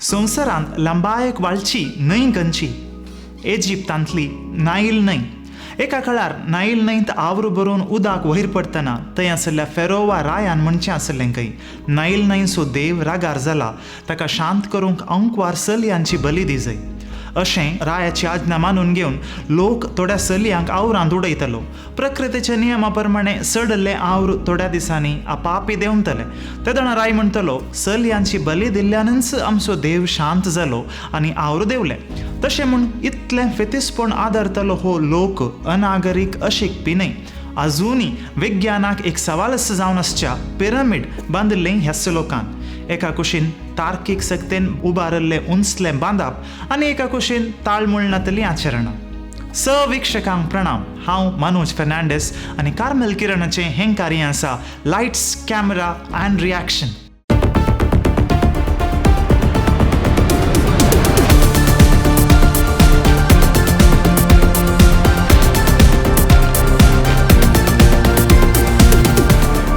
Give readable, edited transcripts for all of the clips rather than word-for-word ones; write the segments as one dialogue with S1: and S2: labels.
S1: संवसारांत लांबायक वाळची न्हंय खंयची? इजिप्तांतली नाईल न्हंय. एका काळार नाईल न्हंयत आवरू भरून उदक वयर पडटना थंय आशिल्ल्या फेरो वा रायान म्हणचें आशिल्लें खंय, नाईल न्हंयचो देव रागार जाला, ताका शांत करूंक अंकवार चलयांची बली दिजय. अशें रायाची आज्ञा मानून घेवन लोक थोड्या चलयांक आवरांत उडयतलो. प्रकृतीच्या नियमा प्रमाणे सडल्ले आवर थोड्या दिसांनी आपापी देंवतले. तेदोणा राय म्हणटलो, चलयांची बली दिल्ल्यानच आमचो देव शांत जालो आनी आवर देंवले. तशें म्हूण इतलें फेतीसपण आदारतलो हो लोक अनागरीक अशिकपी न्हय. आजुनूय विज्ञानाक एक सवालच जावन आसच्या पिरामीड बांदिल्लें ह्याच लोकान. एका कुशीन तार्कीक सक्तेन उबारिल्लें उंचलें बांदप आनी एका कुशीन ताळमूळ नातलीं आचरणां. स वीक्षकांक प्रणाम. हांव मनोज फेर्नांडीस आनी कार्मेल किरणाचें हें कार्य आसा लायट्स कॅमेरा अँड रिएक्शन.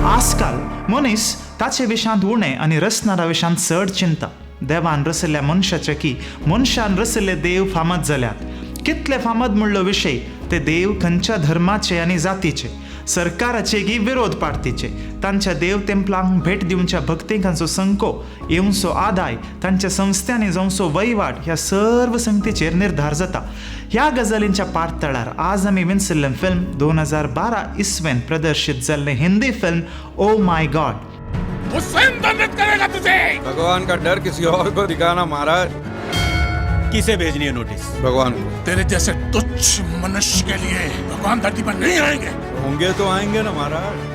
S1: आजकाल मनीस ताचे विशांत उणें आनी रचणारा विशांत चड चिंता. देवान रचिल्ल्या मनशाचे की मनशान रचिल्ले देव फामाद जाल्यात. कितले फामाद म्हणलो विशय ते देव खंयच्या धर्माचे आनी जातीचे, सरकाराचे की विरोध पार्टीचे, तांच्या देव तेंपलांक भेट दिवच्या भक्तिकांचो संको, येवचो आदाय, तांच्या संस्थांनी जावचो वहिवाट ह्या सर्व संगतीचेर निर्धार जाता. ह्या गजालींच्या पाठतळार आज आमी विंचिल्लें फिल्म 2012 इसवेन प्रदर्शीत जाल्लें Hindi film oh my God.
S2: वो स्वयं दंडित करेगा तुझे.
S3: भगवान का डर किसी और को दिखाना महाराज.
S4: किसे भेजनी है नोटिस?
S3: भगवान को.
S2: तेरे जैसे तुच्छ मनुष्य के लिए भगवान धरती पर नहीं आएंगे.
S3: होंगे तो आएंगे ना Maharaj.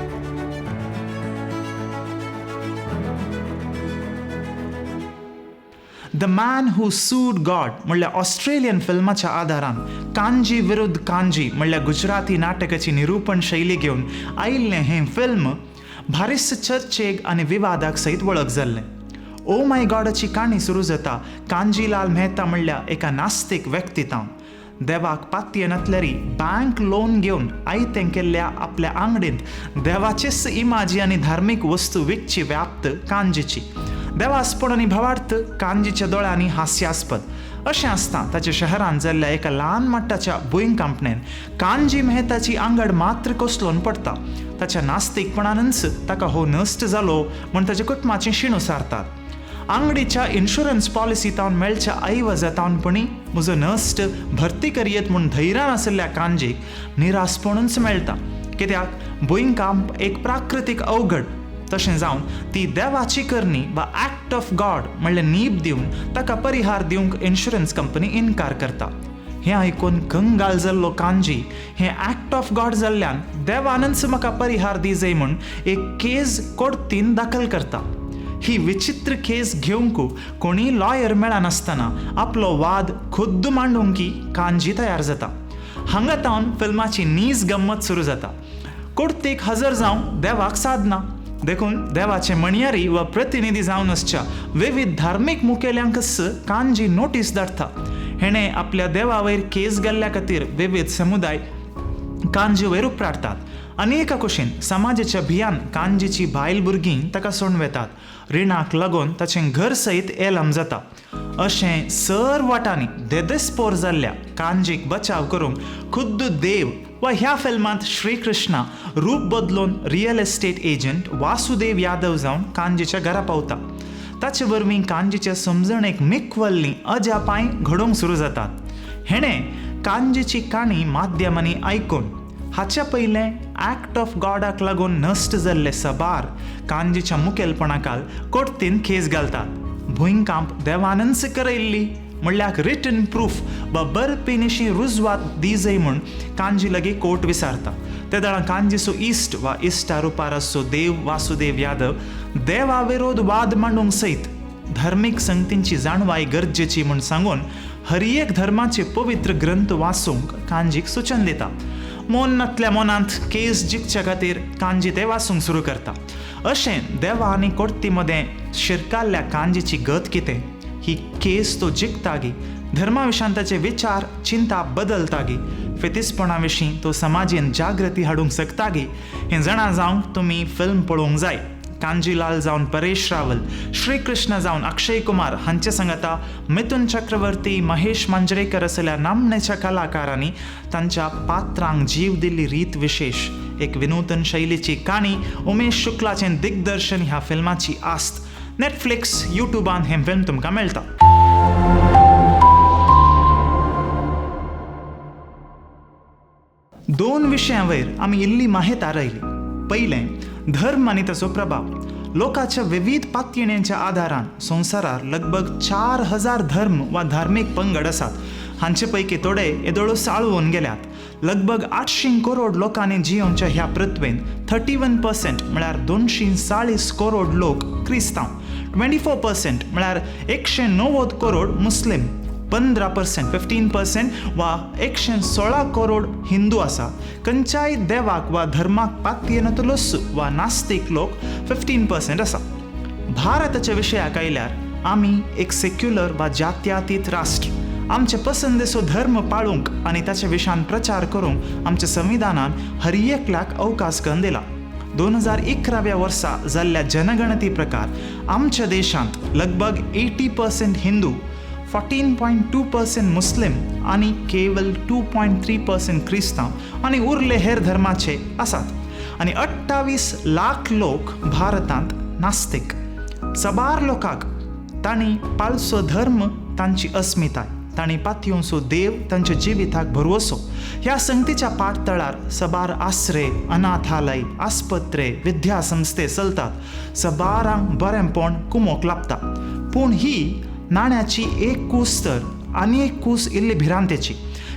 S1: The man who sued God म्हणल्यार ऑस्ट्रेलियन फिल्माच्या आदारान कांजी विरुद्ध कांजी म्हणल्यार गुजराती नाटकाची निरूपण शैली घेवन आयिल्लें हें फिल्म भारीस चर्चेक आनी विवादाक सयत वळख जाल्लें. ओ my गॉडाची काणी सुरू जाता कांजीलाल मेहता म्हणल्यार एका नास्तीक व्यक्ती तावन. देवाक पातये नातल्यारी बँक लोन घेवन आयतें केल्ल्या आपल्या आंगडींत देवाचेच इमाजी आनी धार्मीक वस्तू विकची व्याप्त कांजीची. देवासपण आनी भावार्थ कांजीच्या दोळ्यांनी हास्यास्पद अशें आसता. ताच्या शहरांत जाल्ल्या एका ल्हान मट्टाच्या भुंयकांपणेन कांजी मेहताची आंगड मात्र कोसलोन पडटा. ताच्या नास्तीकपणानच ताका हो नश्ट जालो म्हूण ताच्या कुटुंबाची शिणू सारतात. आंगडीच्या इन्शुरन्स पॉलिसी तावन मेळच्या ऐवजा तावन पणी म्हजो नश्ट भरती करयेत म्हूण धैर्यान आशिल्ल्या कांजीक निरासपणूच मेळटा. कित्याक भुंयकांप एक प्राकृतीक अवघड तशें जावन ती देवाची करणी वा एक्ट ऑफ गॉड म्हणल्यार नीब दिवन ताका परिहार दिवंक इन्शुरन्स कंपनी इनकार करता. हें आयकून कंगाल जाल्लो कांजी हें एक्ट ऑफ गॉड जाल्ल्यान देवानच म्हाका परिहार दिजय म्हूण एक केस कोर्तीन दाखल करता. ही विचित्र केस घेवंक कोणीय लॉयर मेळनासतना आपलो वाद खुद्द मांडूंक कांजी तयार जाता. हांगा तावन फिल्माची नीज गम्मत सुरू जाता. कोर्तीक हजर जावंक देवाक सादना, देखून देवाचे म्हणयारी वा प्रतिनिधी जावन आसच्या विविध धार्मीक मुखेल्यांकच कांजी नोटीस धाडटा. हेणें आपल्या देवा वयर केस गेल्ल्या खातीर विविध समुदाय कांजी वयर उपराटतात आनी एका कुशीन समाजाच्या भियान कांजीची बायल भुरगीं ताका सोडून वेतात. रिणाक लागून ताचें घर सयत एलम जाता. अशें सर वाटांनी देदेस्पोर जाल्ल्या कांजीक बचाव करूंक खुद्द देव वा ह्या फिल्मांत श्रीकृष्णा रूप बदलून real estate agent Vasudev Yadav जावन कांजीच्या घरा पावता. ताचे वरवीं कांजीच्या समजणेक मिकवल्लीं अजापांय घडोवंक सुरू जातात. हेणें कांजीची काणी माध्यमांनी आयकून हाच्या पयलें एक्ट ऑफ गॉडाक लागून नश्ट जाल्ले सबार कांजीच्या मुखेलपणाकाल कोर्तीन केस घालतात. भुंयकांप देवानच करयल्ली म्हणल्यार रिटन प्रूफ वा बरपिनिशी रुजवात दिजय म्हूण कांजी लागीं कोर्ट विसारता. ते दळां कांजीचो इश्ट वा इश्टा रुपार आसचो देव वासुदेव यादव देवा विरोध वाद मांडूंक सयत धार्मीक संगतींची जाणवाय गरजेची म्हूण सांगून हर एक धर्माचे पवित्र ग्रंथ वाचूंक कांजीक सुचन दिता. मोन नातल्या मनांत केस जिखच्या खातीर कांजी ते वाचूंक सुरू करता. अशें देवा आनी कोर्ती मदें शिरकाल्ल्या कांजीची गत कितें, ही केस तो जिखतागी, धर्मा विशांत ताचे विचार चिंता बदलतागी, फेतीसपणा विशीं तो समाजेन जागृती हाडूंक शकतागी, हें जाणा जावंक तुमी फिल्म पळोवंक जाय. कांजीलाल जावन परेश रावल, श्रीकृष्ण जावन अक्षय कुमार हांचे सांगाता मिथुन चक्रवर्ती, महेश मांजरेकर असल्या नामनेच्या कलाकारांनी तांच्या पात्रांक जीव दिल्ली रीत विशेष. एक विनूतन शैलीची काणी, उमेश शुक्लाचें दिग्दर्शन ह्या फिल्माची आस्त. नेटफ्लिक्स, युट्यूबान हें फिल्म तुमकां मेळटा. दोन विशयां वयर आमी इल्ली माहेत आरयली. पयलें, धर्म आनी ताचो प्रभाव. लोकाच्या विविध पातयेण्यांच्या आदारान संवसारार लगभग 4000 धर्म वा धार्मीक पंगड आसात. हांचे पैकी थोडे येदोळो साळवून गेल्यात. लगभग 800 करोड लोकांनी जियोवच्या ह्या पृथ्वेन 31% म्हळ्यार 240 करोड लोक क्रिस्तांव, 24% म्हळ्यार 190 करोड मुस्लिम, 15% 15% वा 116 करोड हिंदू आसा. खंयच्याय देवाक वा धर्माक पातयेनातलोच वा नास्तीक लोक 15% आसा. भारताच्या विशयाक आयल्यार आमी एक सेक्युलर वा जात्यातीत राष्ट्र. आमचे पसंदेचो धर्म पाळूंक आनी ताच्या विशयान प्रचार करूंक आमच्या संविधानान हर एकल्याक अवकाश करून दिला. 2011व्या वर्सा जाल्ल्या जनगणती प्रकार आमच्या देशांत लगभग 80% हिंदू, 14.2% मुस्लिम आनी केवल 2.3% क्रिस्तांव आनी उरले हेर धर्माचे आसात आनी 28 लाख लोक भारतांत नास्तीक. साबार लोकांक तांणी पाळचो धर्म तांची अस्मिताय, तांणी पातयेवचो देव तांच्या जिविताक भरवसो. ह्या संगतीच्या पाठतळार साबार आसरे, अनाथालय, आस्पत्रे, विद्यासंस्थे चलतात. साबारांक बरेंपण कुमोक लाबता. पूण ही नाण्याची एक कूस तर आनी एक कूस इल्ली भिरांतेची,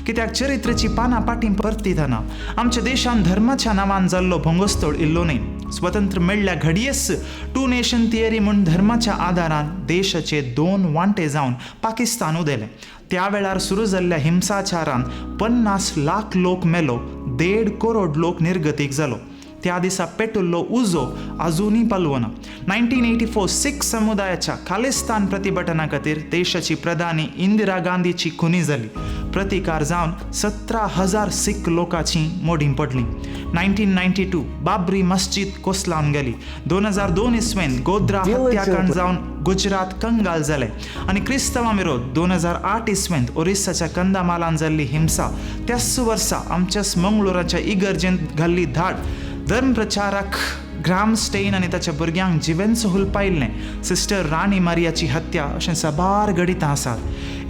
S1: कित्याक चरित्राची पानां पाटीं परतितना आमच्या देशान धर्माच्या नांवान जाल्लो भंगोस्तोळ इल्लो न्हय. स्वतंत्र मेळ्ळ्या घडयेच टू नेशन थियरी म्हूण धर्माच्या आदारान देशाचे दोन वांटे जावन पाकिस्तान उदेलें. त्या वेळार सुरू जाल्ल्या हिंसाचारान 50 लाख लोक मेलो, 1.5 करोड लोक निर्गतीक जालो. त्या दिसा पेटुल्लो उजो अजुनूय पालवना. 1984 सिख समुदायाच्या खालिस्तान प्रतिभटना खातीर देशाची प्रधानी इंदिरा गांधीची खुनी जाली. प्रतिकार जावन 17,000 सिख लोकांची मोडीं पडली. 1992 बाबरी मस्जिद कोसलावन गेली. 2002 इस्वेन गोध्रा हत्याकांड जावन गुजरात कंगाल जालें आनी क्रिस्तांवां विरोध 2008 इस्वेंत ओरिसाच्या कंदामालान जाल्ली हिंसा. त्याच वर्सा आमच्याच मंगळुराच्या इगर्जेंत घाल्ली धाड, धर्मप्रचारक ग्राम स्टेन आनी ताच्या भुरग्यांक जिवेंच हुलपायल्लें, सिस्टर राणी मारियाची हत्या अशें साबार घडितां आसात.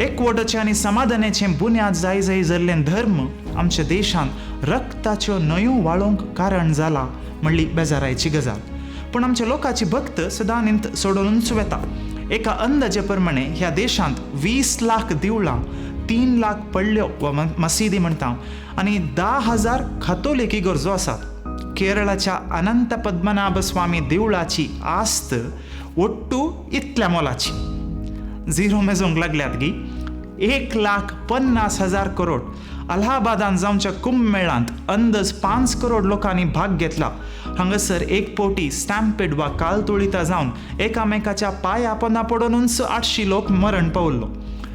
S1: एकवटाचें आनी समाधानाचें बुन्याद जाय जाय जाल्लें धर्म आमच्या देशांत रक्ताच्यो न्हंयो व्हाळोवंक कारण जाला म्हणली बेजारायची गजाल. पूण आमच्या लोकांची भक्त सदांत सोडूनच वेता. एका अंदाजे प्रमाणे ह्या देशांत 20 लाख दिवळां, 3 लाख पडल्यो वा मशिदी म्हणटा आनी 10,000 खातोलिकी गरजो आसात. केरळाच्या अनंत पद्मनाभ स्वामी देवळाची आस्त ಒಟ್ಟು इतल्या मोलाची. झिरो मेजूंक लागल्यात गी. 1,50,000 करोड. अलाहाबादान जावच्या कुंभमेळांत अंदाज 5 करोड लोकांनी भाग घेतला. हांगासर एक पोटी स्टॅम्पेड वा कालतुळिता जावन एकामेकाच्या पांया पोंदा पडूनच 800 लोक मरण पावल्लो.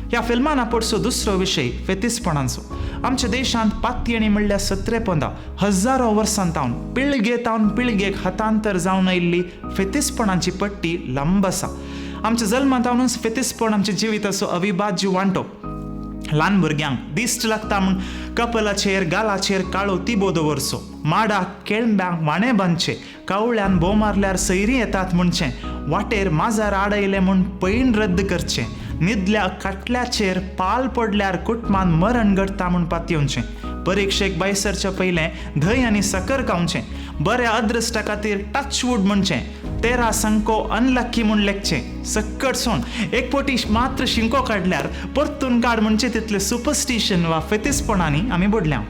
S1: ह्या फिल्मान आपडचो दुसरो विशय फेतीसपणाचो. आमच्या देशांत पातयेणी म्हणल्यार सत्रे पोंदा हजारो वर्सां तावन पिळगे तावन पिळगेक हातांतर जावन आयिल्ली फेतीसपणाची पट्टी लांब आसा. आमच्या जल्मा तावनूच फेतीसपण आमच्या जिविताचो अविभाज्य वांटो. ल्हान भुरग्यांक दिश्ट लागता म्हूण कपलाचेर गालाचेर काळो तिबो दवरचो, माडाक केळंब्यांक वाणे बांदचे, कावळ्यान भोव मारल्यार सैरी येतात म्हणचें, वाटेर माजर आडयलें म्हूण पैण रद्द करचें, न्हिदल्या काटल्याचेर पाल पडल्यार कुटमान मरण घडटा म्हूण पातयेवचें, परिक्षेक भायर सरच्या पयलें धंय आनी साकर खावचें, बऱ्या अदृश्टा खातीर टचवूड म्हणचें, 13 संको अनलक्की म्हूण लेखचें, सक्कट सोण एक पोटी मात्र शिंको काडल्यार परतून काड म्हणचे तितले सुपरस्टिशन वा फेतीसपणांनी आमी बुडल्या.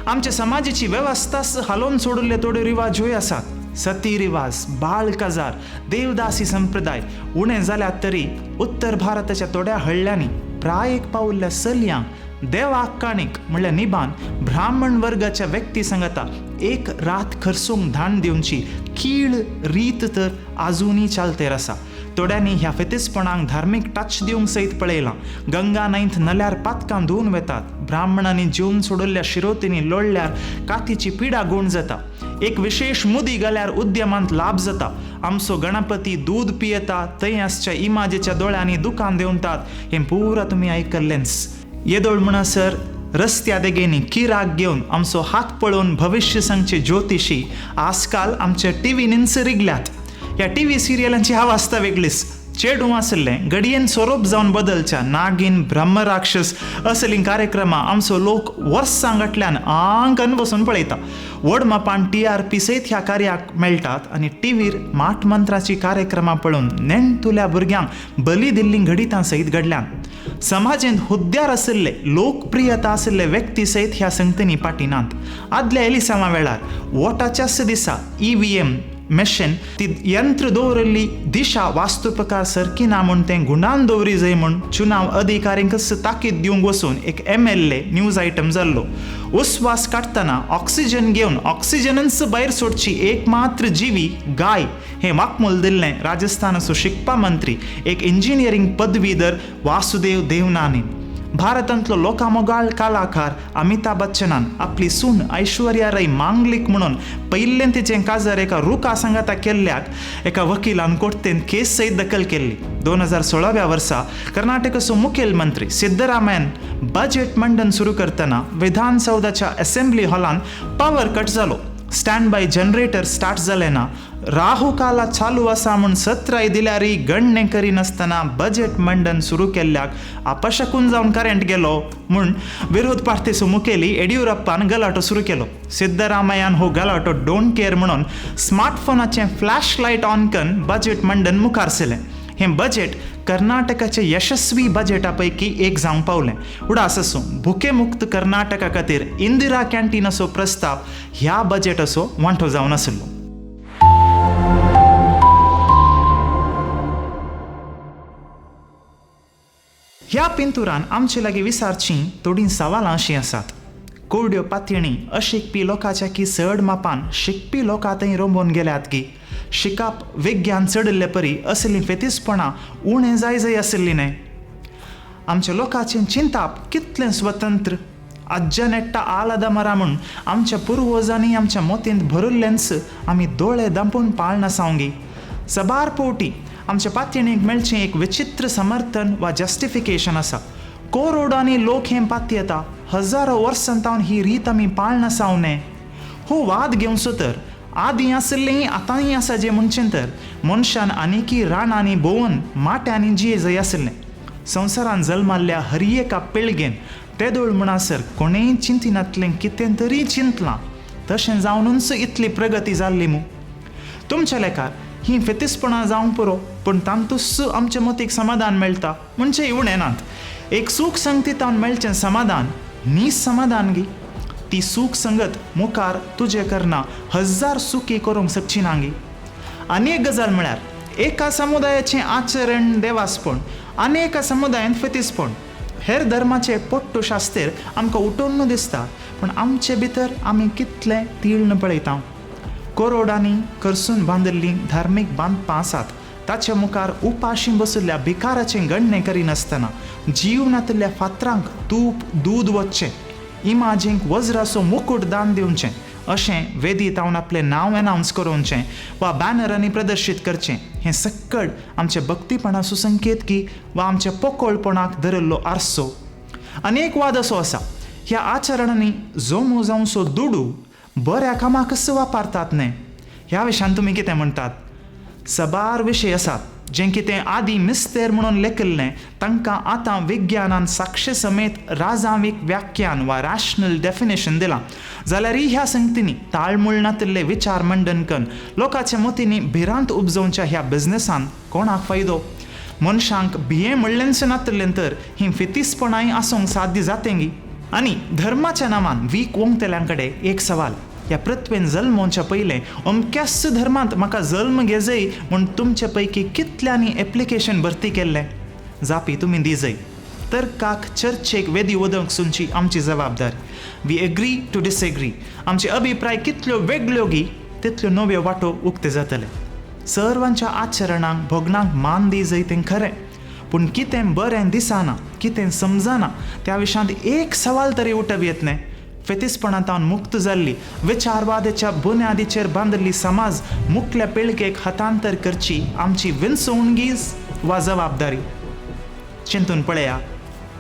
S1: आमच्या समाजाची वेवस्थाच हालोवन सोडिल्ले थोडे रिवाजूय आसात. सती रिवाज, बाळ काजार, देवदासी संप्रदाय उणें जाल्यात तरी उत्तर भारताच्या थोड्या हळ्ळ्यांनी प्रायेक पावल्ल्या चलयांक देवाक काणीक म्हणल्यार निबान ब्राह्मण वर्गाच्या व्यक्ती सांगता एक रात खर्चूंक धाण दिवची कीळ रीत तर आजुनूय चालतेर आसा. थोड्यांनी ह्या फेतीसपणाक धार्मीक टच दिवंक सयत पळयलां. गंगा न्हंयत नल्यार पातकां धुवन वेतात. ब्राह्मणांनी जेवन सोडिल्ल्या शिरोतींनी लोळल्यार कातीची पिडा गूण जाता. एक विशेश मुदी घाल्यार उद्यमांत लाभ जाता. आमचो गणपती दूद पियेता थंय आसच्या इमाजेच्या दोळ्यांनी दुकान देंवतात हें पुरा तुमी आयकल्लेंच. येदोळ म्हणसर रस्त्या देगेनी किराक घेवन आमचो हात पळोवन भविश्य सांगचे ज्योतिशी आजकाल आमच्या टिव्हीनीच रिगल्यात. ह्या टिव्ही सिरियलांची हाव आसता वेगळीच. चेडूं आशिल्लें घडयेन सोरोप जावन बदलच्या नागीन ब्रह्मराक्षस असलीं कार्यक्रमां आमचो लोक वर्सां फाटल्यान आंकन बसून पळयता. व्हड मापान टीआरपी सयत ह्या कार्याक मेळटात आनी टिव्हीर माट मंत्राचीं कार्यक्रमां पळोवन नेणटुल्या भुरग्यांक बली दिल्लीं घडितां सयत घडल्यांत. समाजेंत हुद्द्यार आशिल्ले लोकप्रियता आशिल्ले व्यक्ती सयत ह्या संगतींनी फाटीं नात. आदल्या एलिसांवा वेळार वोटाच्याच दिसा ईव्हीएम मशीन ती यंत्र दवरिल्ली दिशा वास्तुप्रकार सारकी ना म्हूण तें गुणान दवरी जाय म्हूण चुनाव अधिकाऱ्यांकच ताकीद दिवंक वचून एक एमएलए न्यूज आयटम जाल्लो. उस्वास काडटना ऑक्सिजन घेवन ऑक्सिजनच भायर सोडची एक मात्र जिवी गाय हें वाक्मूल दिल्लें राजस्थानाचो शिकपा मंत्री एक इंजिनियरींग पदवीधर वासुदेव देवनानी. भारतांतलो लोकामोगाळ कलाकार अमिताभ बच्चनान आपली सून ऐश्वर्या रै मांगलीक म्हणून पयलें तिचें काजार एका रुखा सांगाता केल्ल्याक एका वकिलान कोर्टेंत केस सयत दखल केल्ली. 2016व्या वर्सा कर्नाटकाचो मुखेलमंत्री सिद्धरामय्यान बजेट मंडन सुरू करतना विधानसौधाच्या असेंब्ली हॉलांत पावर कट जालो. स्टँड बाय जनरेटर स्टार्ट जालें ना. राहू काला चालू आसा म्हूण सत्राय दिल्यारय गणणे करिनासतना बजेट मंडन सुरू केल्ल्याक अपशकून जावन करंट गेलो म्हूण विरोध पार्टीचो मुखेली येडियुरप्पान गलाटो सुरू केलो. सिद्धरामय्यान हो गलाटो don't care म्हणून स्मार्टफोनाचें फ्लॅश लायट ऑन करून बजेट मंडन मुखार सरलें. हें बजेट कर्नाटकाचे यशस्वी बजेटा पैकी एक जावंक पावलें. उडास आसूं, भुकेमुक्त कर्नाटका खातीर इंदिरा कॅन्टीनाचो प्रस्ताव ह्या बजेटाचो वांटो जावन आशिल्लो. ह्या पिंतुरान आमचे लागीं विचारचीं थोडीं सवालां अशीं आसात. कोरड्यो पातयणी अशिकपी लोकांच्या की चड मापान शिकपी लोकां थंय रोंबोवन गेल्यात की शिकप विज्ञान चडिल्ले परी असलीं फेतीसपणां उणें जाय जाय आशिल्लीं न्हय. आमच्या लोकांचें चिंताप कितलें स्वतंत्र. आज्जा नेट्टा आलादा मरा म्हूण आमच्या पुर्वजांनी आमच्या मोतींत भरिल्लेंच आमी दोळे दांपून पाळनासावंगी. सबार पवटी आमच्या पातयणीक मेळचें एक विचित्र समर्थन वा जस्टिफिकेशन आसा. कोरोडांनी लोक हें पातयेता, हजारो वर्सां तावन ही रीत आमी पाळनासाव न्हय. हो वाद घेवचो तर आदीं आशिल्लें आतांय आसा जें म्हणचें तर मनशान आनिकी रानांनी भोंवन माट्यांनी जिये जाय आशिल्लें. संवसारान जल्माल्ल्या हर एका पिळगेन तेदोळ म्हणसर कोणेंय चिंतिनातलें कितें तरी चिंतलां. तशें जावनूच इतली प्रगती जाल्ली मू. तुमच्या लेखार हीं फेतीसपणां जावंक पुरो, पूण तातूंच आमच्या मतीक समाधान मेळटा म्हणजे उणें नात. एक सूख संगतीतावन मेळचें समाधान न्ही समाधान गी. ती सूख संगत मुखार तुजे करना हजार सुखी करूंक शकची ना गी. आनी एक गजाल म्हळ्यार एका समुदायाचें आचरण देवासपण आनी एका समुदायांत फेतीसपण. हेर धर्माचे पोट्टू शास्तेर आमकां उठोवन दिसता, पूण आमचे भितर आमी कितलें तीळण पळयता. करोडांनी करसून बांदिल्लीं धार्मीक बांदपां आसात. ताचे मुखार उपाशी बशिल्ल्या भिकाराचें गणणें करिनासतना जीव नातिल्ल्या फातरांक तूप दूद वचचें, इमाजींक वज्राचो मुकूट दान दिवचें, अशें वेदी तावन आपलें नांव एनावन्स करोवचें वा बॅनरांनी प्रदर्शीत करचें हें सक्कड आमच्या भक्तीपणाचो संकेत की वा आमच्या पोकोळपणाक धरिल्लो आरसो. आनी एक वाद असो आसा, ह्या आचरणांनी जमो जावचो दुडू बऱ्या कामाक कसो वापरतात न्हय. ह्या विशयान तुमी कितें म्हणटात? सबार विशय आसात जें कितें आदीं मिस्तेर म्हणून लेखिल्लें तांकां आतां विज्ञानान साक्ष समेत राजावीक व्याख्यान वा रॅशनल डेफिनेशन दिलां. जाल्यारय ह्या संगतींनी ताळमूळ नातिल्ले विचार मंडन करून लोकांच्या मतींनी भिरांत उपजोवच्या ह्या बिजनसान कोणाक फायदो? मनशांक भियें म्हणलेंच नातिल्लें तर हीं फितीसपणांय आसूंक साध्य जातेंगी. आनी धर्माच्या नांवान वीक वोंगतेल्यां कडेन एक सवाल, ह्या पृथ्वेन जल्मोवच्या पयलें अमक्याच धर्मांत म्हाका जल्म घेजय म्हूण तुमचे पैकी कितल्यांनी एप्लिकेशन भरती केल्लें? जापी तुमी दिजय. तर्काक चर्चेक वेदी वदंक सुनची आमची जबाबदारी. We agree to disagree. आमचे अभिप्राय कितल्यो वेगळ्यो गी तितल्यो नव्यो वाटो उक्ते जातले. सर्वांच्या आचरणांक भोगणांक मान दी जय तें खरें, पूण कितें बरें दिसना कितें समजना त्या विशयांत एक सवाल तरी उठप येत न्हय. फेतीसपणांतावन मुक्त जाल्ली, विचारवादाच्या बुन्यादीचेर बांदिल्ली समाज मुखल्या पिळगेक हतांतर करची आमची विनसवणगीज वा जबाबदारी? चिंतून पळया.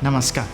S1: नमस्कार.